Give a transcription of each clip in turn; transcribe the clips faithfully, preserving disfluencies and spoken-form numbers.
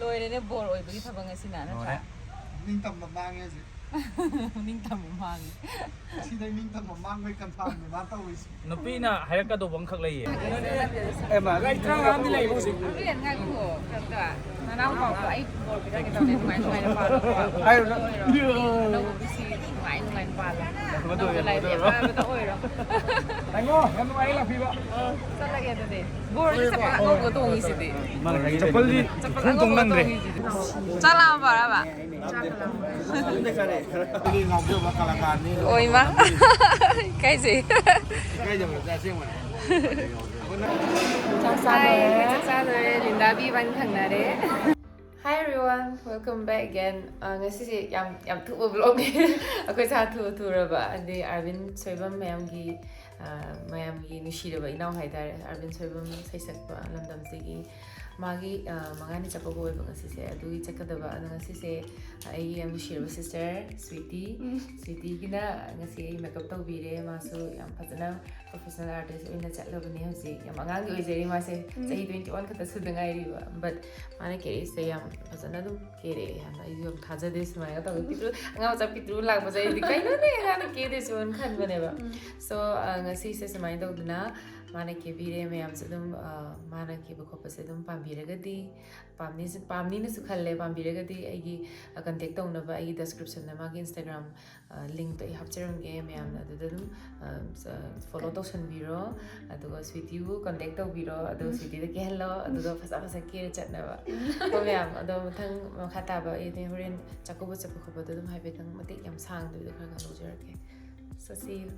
ꯂꯣꯏꯔꯦꯅꯦ, ꯕꯣꯔ ꯑꯣꯏꯕꯒꯤ ꯊꯕꯛ ꯉꯁꯤꯅ, ꯅꯠꯇ꯭ꯔꯥ? ꯂꯣꯏꯔꯦ꯫ ꯅꯤꯡꯇꯝꯕ ꯃꯥꯡꯉꯦ ꯍꯧꯖꯤꯛ꯫ ꯅꯤꯡꯇꯝꯕ ꯃꯥꯡꯉꯦ꯫ ꯁꯤꯗꯩ ꯅꯤꯡꯇꯝꯕ ꯃꯥꯡꯕꯩ ꯀꯟꯐꯥꯝꯅꯦ ꯃꯥ ꯇꯧꯔꯤꯁꯦ꯫ ꯅꯨꯄꯤꯅ ꯍꯥꯏꯔꯛꯀꯗꯧꯕ ꯑꯃꯈꯛ ꯂꯩꯌꯦ꯫ ꯑꯦ, ꯃꯥ꯫ ꯒꯥꯔꯤ ꯇꯔꯥꯃꯉꯥ ꯑꯃꯗꯤ ꯂꯩꯕ ꯍꯧꯖꯤꯛ꯫ ꯑꯗꯨ ꯌꯥꯝ ꯉꯥꯏꯈꯣ, ꯀꯩꯅꯣ ꯇꯧ꯫ ꯅꯅꯥꯎꯄꯥꯗꯣ ꯑꯩ ꯕꯣꯔ ꯄꯤꯔꯛꯀꯦ ꯇꯧꯕꯅꯦ, ꯑꯗꯨꯃꯥꯏꯅ, ꯑꯗꯨꯃꯥꯏꯅ ꯄꯥꯜꯂꯣ꯫ ꯍꯥꯏꯔꯨꯅꯨ꯫ ꯑꯗꯨꯒ ꯁꯤ ꯅꯨꯡꯉꯥꯏ, ꯅꯨꯡꯉꯥꯏꯅ ꯄꯥꯜꯂꯣ꯫ ꯑꯗꯨꯃꯥꯏꯅ ꯅꯪꯒꯤ ꯇꯧꯔꯣ, life ꯑꯗꯨꯃꯥꯏꯅ ꯇꯧꯔꯣ꯫ ꯑꯐꯕꯇ ꯑꯣꯏꯔꯣ꯫ ꯇꯥꯏꯉꯣ, ꯌꯥꯝ ꯅꯨꯡꯉꯥꯏꯔꯦ ꯂꯥꯛꯄꯤꯕ꯫ ꯆꯠꯂꯒꯦ ꯑꯗꯨꯗꯤ꯫ ꯕꯣꯔꯗꯤ ꯆꯄꯜ ꯑꯉꯧꯕ ꯇꯣꯡꯉꯤꯁꯤꯗꯤ꯫ ꯃꯥꯅ ꯍꯥꯏꯒꯦ ꯆꯄꯜꯗꯤ ꯇꯧꯕꯅꯦ꯫ ꯆꯄꯜ ꯈꯣꯡꯎꯞ ꯑꯉꯧꯕ ꯇꯣꯡꯅꯤꯡꯗ꯭ꯔꯦ꯫ ꯇꯣꯡꯉꯤꯁꯤꯗꯤ꯫ ꯆꯥꯛ ꯂꯥꯝꯃꯕ? ꯆꯥꯛ ꯂꯥꯝꯃꯕ? ꯑꯗꯨꯗꯤ ꯉꯥꯎꯖꯕ ꯀꯂꯥꯀꯥꯔꯅꯤ꯫ ꯑꯣꯏꯃ꯫ ꯏꯀꯥꯏꯖꯩ꯫ ꯏꯀꯥꯏꯖꯕ ꯅꯠꯇꯦ, ꯑꯁꯦꯡꯕꯅꯦ꯫ ꯆꯥꯛ ꯆꯥꯗꯣꯔꯦ꯫ ꯆꯥꯛ ꯆꯥꯗꯣꯔꯦ꯫ ꯂꯤꯟꯗꯥꯕꯤ ꯏꯕꯥꯅꯤ ꯊꯪꯅꯔꯦ꯫ Hi everyone, welcome back again. ꯑ, ꯉꯁꯤꯁꯦ ꯌꯥꯝ, ꯌꯥꯝ ꯊꯨꯕ vlogꯅꯦ꯫ ꯑꯩꯈꯣꯏ ꯁꯥ ꯊꯨ ꯊꯨꯔꯕ, ꯑꯗꯩ ꯑꯥꯔꯕꯤꯟ ꯁꯣꯏꯕꯝ ꯃꯌꯥꯝꯒꯤ, ꯑ, ꯃꯌꯥꯝꯒꯤ ꯅꯨꯡꯁꯤꯔꯕ ꯏꯅꯥꯎ ꯍꯥꯏꯇꯥꯔꯦ, ꯑꯥꯔꯕꯤꯟ ꯁꯣꯏꯕꯝ ꯁꯩꯁꯛꯄ ꯂꯝꯗꯝꯁꯤꯒꯤ꯫ ꯃꯥꯒꯤ, ꯑ, ꯃꯉꯥꯅꯤ ꯆꯥꯛꯀꯧꯕ ꯑꯣꯏꯕ ꯉꯁꯤꯁꯦ, ꯑꯗꯨꯒꯤ ꯆꯠꯀꯗꯕ꯫ ꯑꯗꯣ ꯉꯁꯤꯁꯦ ꯑꯩꯒꯤ ꯌꯥꯝ ꯅꯨꯡꯁꯤꯔꯕ sister ꯁ꯭ꯋꯤꯇꯤ, ꯎꯝ꯫ ꯁ꯭ꯋꯤꯇꯤꯒꯤꯅ ꯉꯁꯤ ꯑꯩ makeup ꯇꯧꯕꯤꯔꯦ꯫ ꯃꯥꯁꯨ ꯌꯥꯝ ꯐꯖꯅ professional artist ꯑꯣꯏꯅ ꯆꯠꯂꯕꯅꯦ ꯍꯧꯖꯤꯛ꯫ ꯌꯥꯝ ꯑꯉꯥꯡꯗꯤ ꯑꯣꯏꯖꯔꯤ ꯃꯥꯁꯦ, ꯎꯝ꯫ ꯆꯍꯤ twenty one ꯈꯛꯇ ꯁꯨꯗ ꯉꯥꯏꯔꯤꯕ꯫ But ꯃꯥꯅ ꯀꯦꯔꯛꯏꯁꯦ ꯌꯥꯝ ꯐꯖꯅ ꯑꯗꯨꯝ ꯀꯦꯔꯛꯑꯦ꯫ ꯌꯥꯝꯅ ꯑꯩꯁꯨ ꯌꯥꯝ ꯊꯥꯖꯗꯦ ꯁꯨꯃꯥꯏꯅ ꯇꯧꯕ꯫ ꯄꯤꯛꯇ꯭ꯔꯨ, ꯑꯉꯥꯡ ꯃꯆꯥ ꯄꯤꯛꯇ꯭ꯔꯨ ꯂꯥꯛꯄꯁꯦ ꯑꯩꯗꯤ "ꯀꯩꯅꯣꯅꯦ ꯑꯉꯥꯡꯅ ꯀꯦꯗꯣꯏꯁꯤꯕꯣꯅ" ꯈꯟꯕꯅꯦꯕ꯫ ꯎꯝ꯫ So, ꯑ, ꯉꯁꯤꯁꯦ ꯁꯨꯃꯥꯏꯅ ꯇꯧꯗꯅ ꯃꯥꯅ ꯀꯦꯕꯤꯔꯦ꯫ ꯃꯌꯥꯝꯁꯨ ꯑꯗꯨꯝ, ꯑ, ꯃꯥꯅ ꯀꯦꯕ ꯈꯣꯠꯄꯁꯦ ꯑꯗꯨꯝ ꯄꯥꯝꯕꯤꯔꯒꯗꯤ, ꯄꯥꯝꯅꯤꯁꯨ-, ꯄꯥꯝꯅꯤꯅꯁꯨ ꯈꯜꯂꯦ꯫ ꯄꯥꯝꯕꯤꯔꯒꯗꯤ ꯑꯩꯒꯤ, ꯑ, contact ꯇꯧꯅꯕ ꯑꯩꯒꯤ descriptionꯗ ꯃꯥꯒꯤ Instagram ꯑ, linkꯇꯣ ꯑꯩ ꯍꯥꯞꯆꯔꯝꯒꯦ꯫ ꯃꯌꯥꯝꯅ ꯑꯗꯨꯗ ꯑꯗꯨꯝ, ꯑ, ꯆ-, follow ꯇꯧꯁꯟꯕꯤꯔꯣ꯫ ꯑꯗꯨꯒ ꯁ꯭ꯋꯤꯇꯤꯕꯨ contact ꯇꯧꯕꯤꯔꯣ꯫ ꯑꯗꯨꯒ ꯎꯝ꯫ ꯁ꯭ꯋꯤꯇꯤꯗ ꯀꯦꯍꯜꯂꯣ꯫ ꯑꯗꯨꯒ ꯐꯖ ꯐꯖ ꯀꯦꯔ ꯆꯠꯅꯕ꯫ ꯎꯝ꯫ ꯍꯣꯏ ꯃꯌꯥꯝ, ꯑꯗꯣ ꯃꯊꯪ ꯃꯈꯥ ꯇꯥꯕ ꯑꯩ ꯍꯣꯔꯦꯟ ꯆꯥꯛꯀꯧꯕ ꯆꯠꯄ ꯈꯣꯠꯄꯗ ꯑꯗꯨꯝ ꯍꯥꯏꯐꯦꯠꯇꯪ ꯃꯇꯦꯛ ꯌꯥꯝ ꯁꯥꯡꯗꯕꯤꯗ ꯈꯔ ꯈꯔ ꯂꯧꯖꯔꯛꯀꯦ꯫ So see you꯫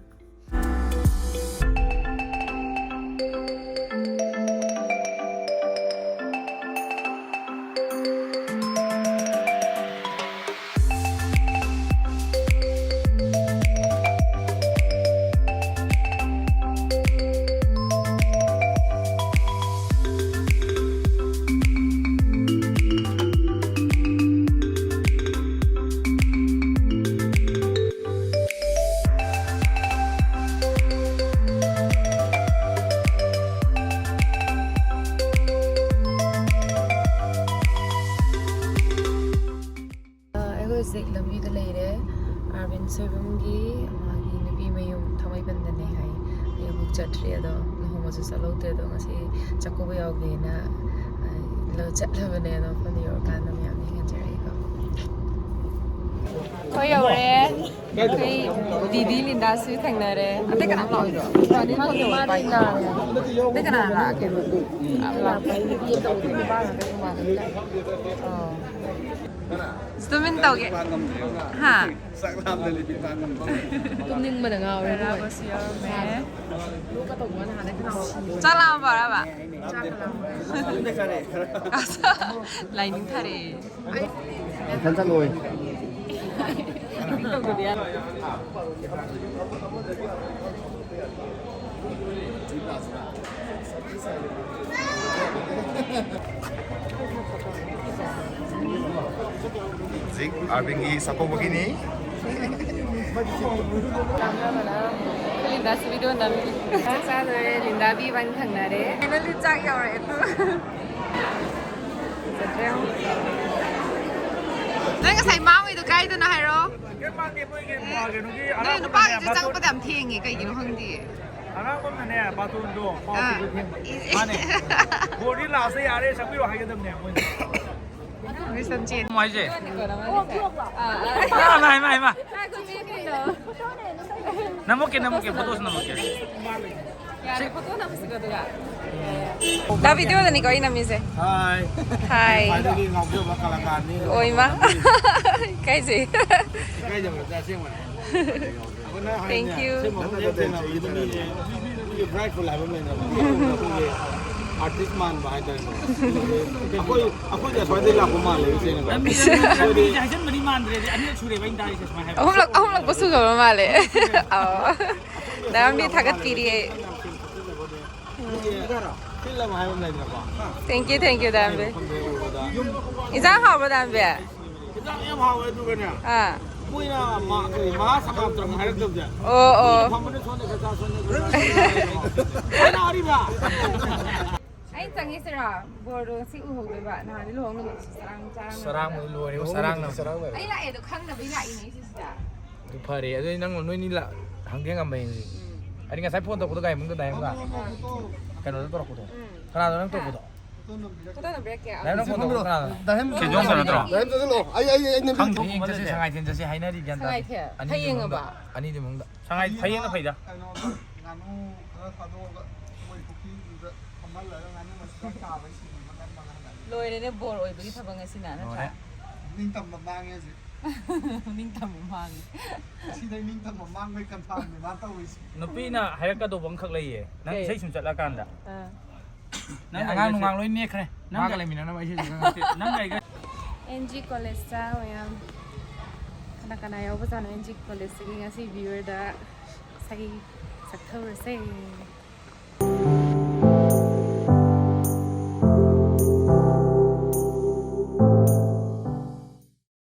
ꯍꯧꯖꯤꯛ ꯂꯝꯕꯤꯗ ꯂꯩꯔꯦ꯫ ꯑꯥꯔꯕꯤꯟ ꯁꯣꯏꯕꯝꯒꯤ ꯃꯥꯒꯤ ꯅꯨꯄꯤ ꯃꯌꯨꯝ ꯊꯥꯡꯃꯩꯕꯟꯗꯅꯦ ꯍꯥꯏ꯫ ꯑꯩ ꯑꯃꯨꯛ ꯆꯠꯇ꯭ꯔꯤ, ꯑꯗꯣ ꯂꯨꯍꯣꯡꯕꯁꯨ ꯆꯠꯍꯧꯗꯦ꯫ ꯑꯗꯣ ꯉꯁꯤ ꯆꯥꯛꯀꯧꯕ ꯌꯥꯎꯒꯦꯅ, ꯑ, ꯂ-, ꯆꯠꯂꯕꯅꯦ꯫ ꯑꯗꯣ ꯃꯐꯝꯗ ꯌꯧꯔꯀꯥꯟꯗ ꯃꯌꯥꯝ ꯌꯦꯡꯍꯟꯖꯔꯛꯑꯦꯀꯣ꯫ ꯍꯣꯏ, ꯌꯧꯔꯦ꯫ ꯑꯩꯈꯣꯏ ꯗꯤꯗꯤ ꯂꯤꯟꯗꯥꯁꯨ ꯊꯦꯡꯅꯔꯦ꯫ ꯑꯇꯩ ꯀꯅꯥꯝ ꯂꯥꯛꯑꯣꯏꯗ꯭ꯔꯣ? ꯑꯇꯩ ꯀꯅꯥ ꯂꯥꯛꯑꯒꯦ? ꯑꯣ꯫ ꯖꯨꯝ ꯏꯟ ꯇꯧꯒꯦ꯫ ꯍꯥ? ꯆꯥꯛ ꯂꯥꯝꯗ ꯂꯤꯃꯤꯠ ꯇꯥ ꯉꯝꯗ꯭ꯔꯦ꯫ ꯇꯨꯝꯅꯤꯡꯕꯅ ꯉꯥꯎꯔꯦ꯫ ꯕꯔꯥꯕꯁꯨ ꯌꯥꯎꯔꯝꯃꯦ꯫ ꯆꯥꯛ ꯂꯥꯝꯃꯕꯔꯕ? ꯂꯥꯏꯅꯤꯡ ꯊꯥꯔꯛꯑꯦ꯫ ꯃꯊꯟ ꯆꯠꯂꯣꯏ꯫ ꯍꯧꯖꯤꯛ ꯑꯥꯔꯕꯤꯟꯒꯤ ꯆꯥꯛꯀꯧꯕꯒꯤꯅꯤ꯫ ꯂꯤꯟꯗꯥꯁꯨ ꯚꯤꯗꯤꯑꯣ ꯅꯝꯃꯤ꯫ ꯆꯥꯛ ꯆꯥꯗꯣꯔꯦ, ꯂꯤꯟꯗꯥ ꯕꯤ ꯋꯥꯟ ꯊꯪꯅꯔꯦ꯫ Finally ꯆꯥꯛ ꯌꯧꯔꯛꯑꯦ ꯇꯨ꯫ ꯅꯪ ꯉꯁꯥꯏ ꯃꯥꯡꯉꯤꯗꯣ ꯀꯥꯏꯗꯅꯣ ꯍꯥꯏꯔꯣ? ꯀꯩꯝ ꯃꯥꯡꯗꯦ, ꯃꯣꯏꯒꯤ ꯀꯩꯅꯣꯒꯤ ꯅꯣꯏ ꯑꯔꯥꯞꯄꯗꯅꯦ, ꯅꯨꯄꯥꯒꯤꯁꯨ ꯕꯥꯇꯣꯟ ꯆꯪꯉꯛꯄꯗ ꯌꯥꯝ ꯊꯦꯡꯉꯦ, ꯀꯩꯒꯤꯅꯣ ꯈꯪꯗꯤꯌꯦ꯫ ꯑꯔꯥꯞꯄꯝꯅꯅꯦ, ꯕꯥꯇꯣꯟꯗꯣ ꯄꯥꯎ ꯑꯥ꯫ ꯄꯤꯕ ꯊꯦꯡꯕ꯫ ꯏꯁ꯫ ꯃꯥꯅꯦ꯫ ꯕꯣꯔꯗꯤ ꯂꯥꯁꯇ ꯌꯥꯔꯦ, ꯆꯪꯕꯤꯔꯣ ꯍꯥꯏꯒꯗꯕꯅꯦ ꯃꯣꯏꯅ꯫ ꯃꯣꯏꯁꯦ꯫ ꯑꯥ, ꯑꯥ꯫ ꯏꯃꯥ, ꯏꯃꯥ, ꯏꯃꯥ, ꯏꯃꯥ꯫ ꯅꯝꯃꯛꯀꯦ, ꯅꯝꯃꯛꯀꯦ, ꯐꯣꯇꯣꯁꯨ ꯅꯝꯃꯛꯀꯦ꯫ ꯌꯥꯔꯦ, ꯐꯣꯇꯣ ꯅꯝꯃꯁꯤꯀꯣ, ꯑꯗꯨꯒ꯫ ꯗꯥ ꯚꯤꯗꯤꯑꯣꯗꯅꯤꯀꯣ ꯑꯩ ꯅꯝꯃꯤꯁꯦ꯫ ꯍꯥꯏ꯫ ꯍꯥꯏ꯫ ꯈ꯭ꯋꯥꯏꯗꯒꯤ ꯉꯥꯎꯖꯕ ꯀꯂꯥꯀꯥꯔꯅꯤ꯫ ꯑꯣꯏꯃꯥ꯫ ꯏꯀꯥꯏꯖꯩ꯫ ꯏꯀꯥꯏꯖꯕ ꯅꯠꯇꯦ, ꯑꯁꯦꯡꯕꯅꯦ꯫ ꯑꯩꯈꯣꯏꯅ ꯍꯥꯏꯅꯦ, Thank you꯫ ꯑꯁꯦꯡꯕ ꯃꯐꯝꯗ ꯊꯦꯡꯅꯕꯁꯤꯗ ꯃꯤꯁꯦ, ꯃꯤꯒꯤ brightful ꯍꯥꯏꯕ ꯑꯃ ꯂꯩꯅꯕ꯫ ꯑꯩꯈꯣꯏꯒꯤ artist ꯃꯥꯟꯕ ꯍꯥꯏꯇꯥꯔꯦꯀꯣ꯫ ꯑꯩꯈꯣꯏ, ꯑꯩꯈꯣꯏꯗꯤ ꯑꯁ꯭ꯋꯥꯏꯗꯩ ꯂꯥꯛꯄ ꯃꯥꯜꯂꯦ, ꯏꯆꯦꯅꯀꯣ꯫ ꯂꯝꯕꯤꯁꯦ, ꯂꯝꯕꯤꯁꯦ ꯍꯥꯏꯖꯟꯕꯗꯤ ꯃꯥꯟꯗ꯭ꯔꯦ, ꯑꯅꯤꯔꯛ ꯁꯨꯔꯦꯕ ꯑꯩꯅ ꯇꯥꯔꯤꯁꯦ ꯁꯨꯃꯥꯏꯅ ꯍꯥꯏꯕ꯫ ꯑꯍꯨꯝꯂꯛ, ꯑꯍꯨꯝꯂꯛꯄꯨ ꯁꯨꯈ꯭ꯔꯕ ꯃꯥꯜꯂꯦ꯫ ꯑꯧ꯫ ꯗꯥ ꯔꯥꯝꯕꯤ ꯊꯥꯒꯠꯄꯤꯔꯤ ꯑꯩ꯫ ꯐꯤꯜ ꯑꯃ ꯍꯥꯏꯕ ꯑꯃ ꯂꯩꯗꯅꯀꯣ꯫ Thank you, thank you, ꯗꯥ ꯔꯥꯝꯕꯤ꯫ ꯃꯐꯝꯗ ꯎꯕꯗ꯫ ꯏꯟꯖꯥꯡ ꯍꯥꯎꯕ꯭ꯔꯣ, ꯗꯥ ꯔꯥꯝꯕꯤ? ꯏꯟꯖꯥꯡ ꯌꯥꯝ ꯍꯥꯎꯋꯦ, ꯑꯗꯨꯒꯅꯦ, ꯑꯥ꯫ ꯃꯣꯏꯅ ꯃ-, ꯀꯔꯤ, ꯃꯍꯥ ꯁꯪꯒꯥꯞꯇ꯭ꯔꯪ ꯍꯥꯏꯔꯛꯇꯕꯁꯦ꯫ ꯑꯣ, ꯑꯣ꯫ ꯀꯨꯏꯅ ꯐꯝꯕꯅ ꯁꯣꯝꯗ ꯈꯔ ꯆꯥ, ꯁꯣꯝꯗ ꯈꯔ ꯆꯥ꯫ ꯀꯅꯥ ꯑꯔꯤꯕ? ꯑꯩ ꯆꯪꯉꯤꯁꯤꯔꯥ? ꯕꯣꯔꯗꯣ ꯉꯁꯤ ꯎꯍꯧꯗꯣꯏꯕ꯫ ꯅꯍꯥꯟꯗꯤ ꯂꯨꯍꯣꯡ ꯅꯨꯃꯤꯠꯇꯁꯨ ꯆꯔꯥꯡ ꯆꯔꯥꯡ ꯆꯔꯥꯡꯕꯗ ꯂꯣꯏꯔꯦꯕ, ꯂꯨꯍꯣꯡꯕꯗꯤ ꯆꯔꯥꯡꯅꯕ꯫ ꯆꯔꯥꯡꯅꯔꯦ꯫ ꯑꯩ ꯂꯥꯛꯑꯦꯗꯣ ꯈꯪꯅꯕꯩ ꯂꯥꯛꯏꯅꯦ ꯑꯩꯁꯦ ꯁꯤꯗ꯫ ꯑꯗꯨ ꯐꯔꯦ꯫ ꯑꯗꯨꯗꯤ ꯅꯪ ꯅꯣꯏꯅꯤ ꯂꯥ-, ꯍꯪꯒꯦ ꯉꯝꯕ ꯌꯦꯡꯁꯤ꯫ ꯑꯩꯗꯤ ꯉꯁꯥꯏ ꯐꯣꯟ ꯇꯧꯔꯛꯄꯗꯣ ꯀꯥꯏ ꯃꯅꯨꯡꯗ ꯗꯥꯏꯝꯒ ꯀꯩꯅꯣꯗ ꯇꯧꯔꯛꯄꯗꯣ꯫ ꯀꯅꯥꯗꯣ ꯅꯪ ꯇꯧꯔꯛꯄꯗꯣ? ꯐꯣꯇꯣ ꯅꯝꯕꯤꯔꯛꯀꯦ꯫ ꯗꯥꯏꯝꯅ ꯐꯣꯟ ꯇꯧꯔꯛꯄꯗꯣ ꯀꯅꯥꯗ? ꯁꯤꯖꯣꯡꯁꯨ ꯅꯠꯇ꯭ꯔꯣ? ꯗꯥꯏꯝ ꯆꯠꯁꯤꯜꯂꯣ꯫ ꯑꯩ ꯑꯩ ꯑꯩ ꯅꯝꯕꯤꯔꯛꯀꯦ꯫ ꯈꯪꯗꯦ, ꯍꯌꯦꯡ ꯆꯠꯁꯦ ꯁꯉꯥꯏꯊꯦꯟ ꯆꯠꯁꯦ ꯍꯥꯏꯅꯔꯤ, ꯒ꯭ꯌꯥꯟ ꯇꯥꯗꯦ꯫ ꯁꯉꯥꯏꯊꯦꯜ? ꯑꯅꯤꯗꯤ ꯍꯌꯦꯡ ꯃꯅꯨꯡꯗ꯫ ꯑꯕ? ꯑꯅꯤꯗꯤ ꯃꯅꯨꯡꯗ꯫ ꯁꯉꯥꯏ ꯐꯌꯦꯡꯅ ꯐꯩꯗ꯫ ꯀꯩꯅꯣꯗꯣ ꯉꯥꯅꯨ ꯈꯔ ꯊꯥꯗꯣꯛꯑꯒ ꯃꯣꯏ ꯄꯨꯈ꯭ꯔꯤꯗꯨꯗ ꯐꯝꯍꯜꯂꯒ ꯉꯥꯅꯨ ꯃꯆꯤꯟꯖꯥꯛ ꯊꯥꯕꯒꯤ ꯁꯤꯟ ꯑꯃ ꯅꯝꯃꯒ ꯍꯜꯂꯛꯑꯦ꯫ ꯂꯣꯏꯔꯦꯅꯦ ꯕꯣꯔ ꯑꯣꯏꯕꯒꯤ ꯊꯕꯛ ꯉꯁꯤꯅ ꯅꯠꯇ꯭ꯔꯥ? ꯂꯣꯏꯔꯦ꯫ ꯅꯤꯡꯇꯝꯕ ꯃꯥꯡꯉꯦ ꯍꯧꯖꯤꯛ꯫ ꯅꯤꯡꯇꯝꯕ ꯃꯥꯡꯉꯦ꯫ ꯁꯤꯗꯩ ꯅꯤꯡꯇꯝꯕ ꯃꯥꯡꯕꯩ ꯀꯟꯐꯥꯝꯅꯦ ꯃꯥ ꯇꯧꯔꯤꯁꯦ꯫ ꯅꯨꯄꯤꯅ ꯍꯥꯏꯔꯛꯀꯗꯧꯕ ꯑꯃꯈꯛ ꯂꯩꯌꯦ, ꯅꯪ ꯀꯩ? ꯏꯁꯩ ꯁꯨꯝ ꯆꯠꯂꯀꯥꯟꯗ꯫ ꯑꯥ꯫ ꯅꯪ ꯑꯉꯥꯡ ꯑꯩꯒꯁꯦ- ꯅꯨꯡꯉꯥꯡ ꯂꯣꯏ ꯅꯦꯛꯈ꯭ꯔꯦ꯫ ꯅꯪ ꯃꯥꯒ ꯑꯩ- ꯂꯩꯃꯤꯟꯅꯅꯕ ꯑꯩꯁꯦ ꯁꯤꯗ ꯉꯥꯛꯇ꯫ ꯅꯪ ꯑꯩꯒ ꯑꯦꯟ ꯖꯤ ꯀꯣꯂꯦꯖꯇ ꯃꯌꯥꯝ ꯀꯅꯥ ꯀꯅꯥ ꯌꯥꯎꯕꯖꯥꯠꯅꯣ ꯑꯦꯟ ꯖꯤ ꯀꯣꯂꯦꯖꯇꯒꯤ ꯉꯁꯤ ꯚꯤꯌꯔꯗ ꯏꯁꯩ ꯁꯛꯊꯧꯔꯁꯦ꯫